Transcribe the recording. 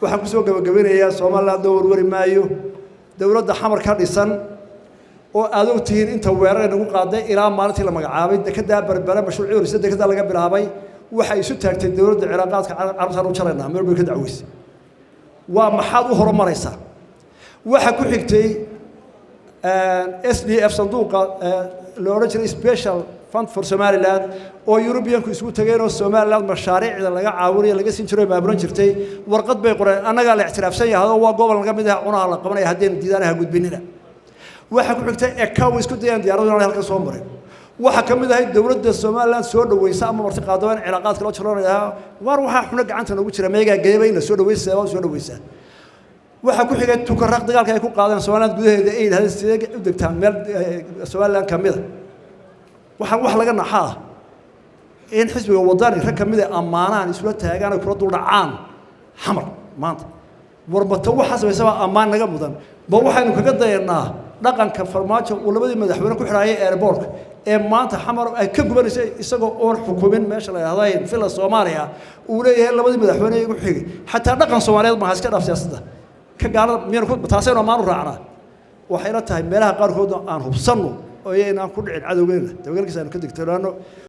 Waxaan kusoo gabagabeynayaa, Somaliland loo warwari maayo. Dowladda Xamar ka dhisan oo aad og tihiin inta weerar nagu qaaday ilaa maalintii la magacaabay, dekedaa Berbere mashruucii horeysa dekedaa laga bilaabay, waxay isu taagtay dowladda cilaaqaadka carabtaan u jaraynaa, meel bay ka dacweysay. Waa maxaad u horumaraysaa? Waxa ku xigtay SDF, sanduuqa la odhan jiray Special Fund for Somaliland, oo Europeanku isugu tageen oo Somaliland mashaariicda laga caawinayo laga siin jiray oo maamulan jirtay. Warqad bay qoreen: annagaa la ictiraafsan yahay oo waa gobol naga mid ah, cunaha la qabanaya haddaynu diidaanaha gudbinina. Waxaa ku xigtay ECAO, isku dayaan diyaaradu inaan halkan soo marin. Waxaa ka mid ahayd dowladda Somaliland soo dhaweysa ama marti qaadaba in cilaaqaadka loo jaloonaya. Waar, waxaa xuno gacanta noogu jira meegaa geeba in la soo dhaweysa waa soo dhaweysaa. Waxaa ku xigay Tukaraq, dagaalka ay ku qaadeen Somaliland gudaheeda, ay yidhahdeen sidee u degtaan meel Somaliland ka mida. Waxaa wax laga naxaa in xisbiga Wadani rag ka mid a ammaanaan isula taagaan ay kula dul dhacaan Xamar maanta. Warbata waxaa samaysabaa ammaan naga mudan. Ba waxaynu kaga dayanaa dhaqanka Farmaajo uu labadii madaxweyne ku xidhaayay airportka ee maanta Xamar ay ka gubanaysa, isagoo oon xukumin meesha la yidhahdo Villa Soomaaliya, uu leeyahay labadii madaxweyne igu xigay. Xataa dhaqan Soomaaliyeed maaha, iska dhaaf siyaasadda ka gaalada. Miyaynu ku taasaynu ammaan u raacnaa? Waxayna tahay meelaha qaarkood aan hubsanno oo iyaynaan ku dhicin cadowgeena dabagalkiisa aynu ka digtoonaano.